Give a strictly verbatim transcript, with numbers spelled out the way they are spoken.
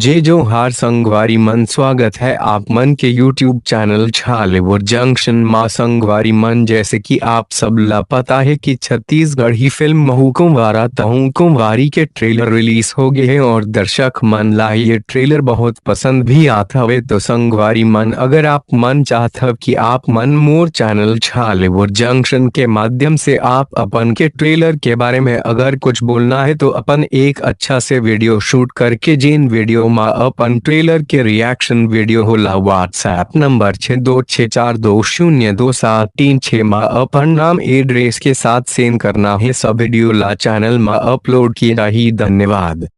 जय जोहार संगवारी मन, स्वागत है आप मन के YouTube चैनल छालेवर जंक्शन मा। संगवारी मन, जैसे कि आप सब ला पता है कि छत्तीसगढ़ी फिल्म महू कुंवारा तहू कुंवारी के ट्रेलर रिलीज हो गए हैं और दर्शक मन ला ये ट्रेलर बहुत पसंद भी आत हवे। तो संगवारी मन, अगर आप मन चाहत हव कि आप मन मोर चैनल छालेवर जंक्शन के माध्यम से आप अपन के ट्रेलर के बारे में अगर कुछ बोलना है तो अपन एक अच्छा से वीडियो शूट करके जेन वीडियो मा अपन ट्रेलर के रिएक्शन वीडियो होला, WhatsApp नंबर छः दो छः चार दो शून्य दो सात तीन छः मा अपन नाम एड्रेस के साथ सेंड करना है। सब वीडियो ला चैनल मा अपलोड किए जाही। धन्यवाद।